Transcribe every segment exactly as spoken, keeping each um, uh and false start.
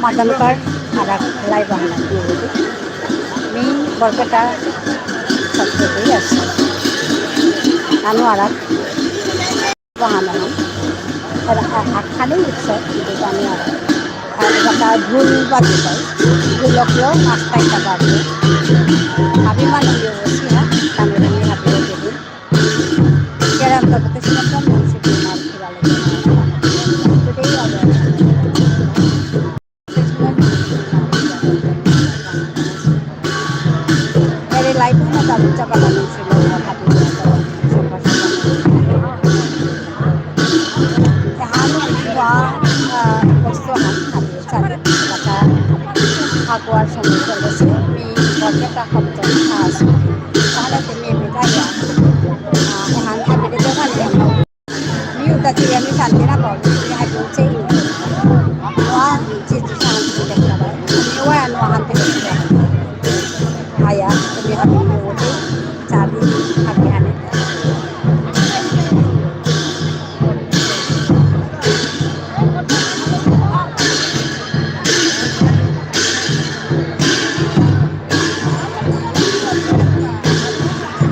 মাতানুকার আরাক live আহান। মি বরপেটা সত্রতেই আছি। আনো আরাক বাহান আহান। আর আ-, আখানেই উৎসব, কিন্তু জানি আর। আর এবাকা ঢোল বাজে তাই। ঢোলকলো নাচতাই তা বাজে। হাবি মানু ইয়ে বসি হ্যাঁ, তামিল আমি হাবি হয়ে গেলি। কেরাম তবে তো সেরকম মানুষ একটু মার খেলা লাগে। তো এই হবে। এরে লাইফে না তার উচ্চা পালা ছিল, হাবি হয়ে গেল। এহান ওয়া, আহ, বস্তু আহান হাবি চালে, বাকা আগুয়ার সময় চলেছে, মি বরপেটা শব্দ আস, তাহলে তুমি বেটা ইয়া, আহ, এহান হাবি রে দেখালে, মি উতা চিড়ে আমি শান্তি না পাও, তুমি হাবি উঠে, ওয়া, চিজ শান্তি দেখতে পাই, আমি ওয়া, ওয়া হান্তি দেখতে পাই। আয়া, তুমি হাবি উঠে, চাবি, হাবি হানে।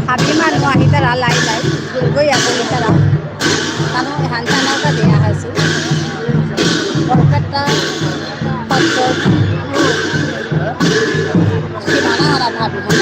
হাবি মানু আহিতারা লাই লাই, দুর্গ ইয়া বলিতারা। তানু এহান তানাউতা দিয়া আছি। বরপেটা, সত্তর, সীমানা হারা হাবি হান।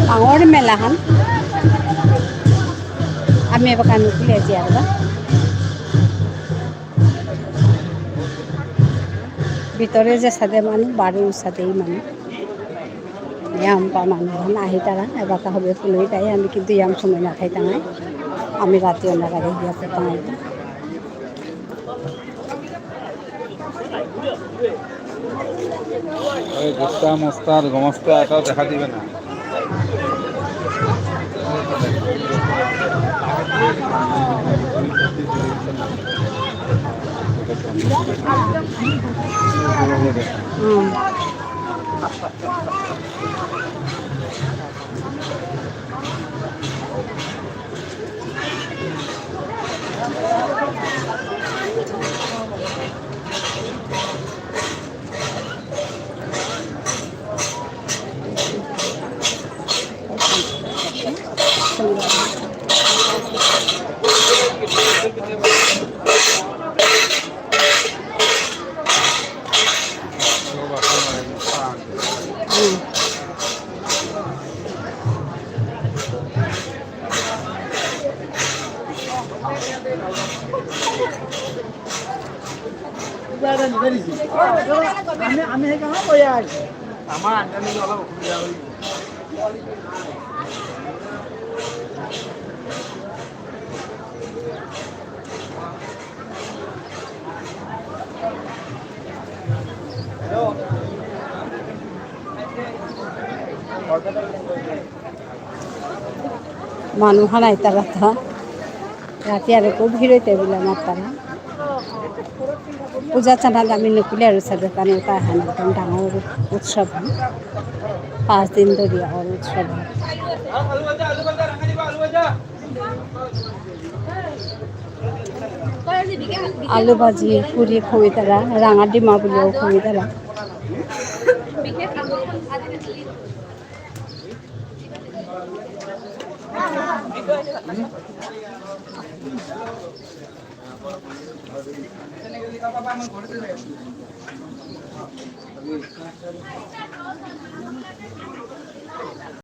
ডাঙর মেলাহান। আমি এবাকা নুকুলে আছি আর বা। ভিতরে যে সাদে মানু, বারো সাদেই মানু। ইয়াম পা মানু না আহি তারা, এবাকা হবে ফুলই তাই, আমি কিন্তু ইয়াম সময় না খাই তাঙাই। আমি রাতে ওনার আগে গিয়া করতাম আইতাম। এই গুস্তা মোস্তার গমস্তা এটাও দেখা দিবে না। হুম। আমি, আমি সেইকাৰণে কৈ আছো। আমাৰ আনকালে অলপ অসুবিধা হৈ মানু হানাই তারা তা। রাতি আরো খুব ভিড় হইতে বলে আমার তারা। পূজা চানা দামি নকুলে আর সাথে তানো তা হান একদম ডাঙর উৎসব হয়। পাঁচ দিন ধরে আর উৎসব হয়। আলু ভাজি, পুরি খুবই তারা, রাঙা ডিমা বুলিও খুবই তারা।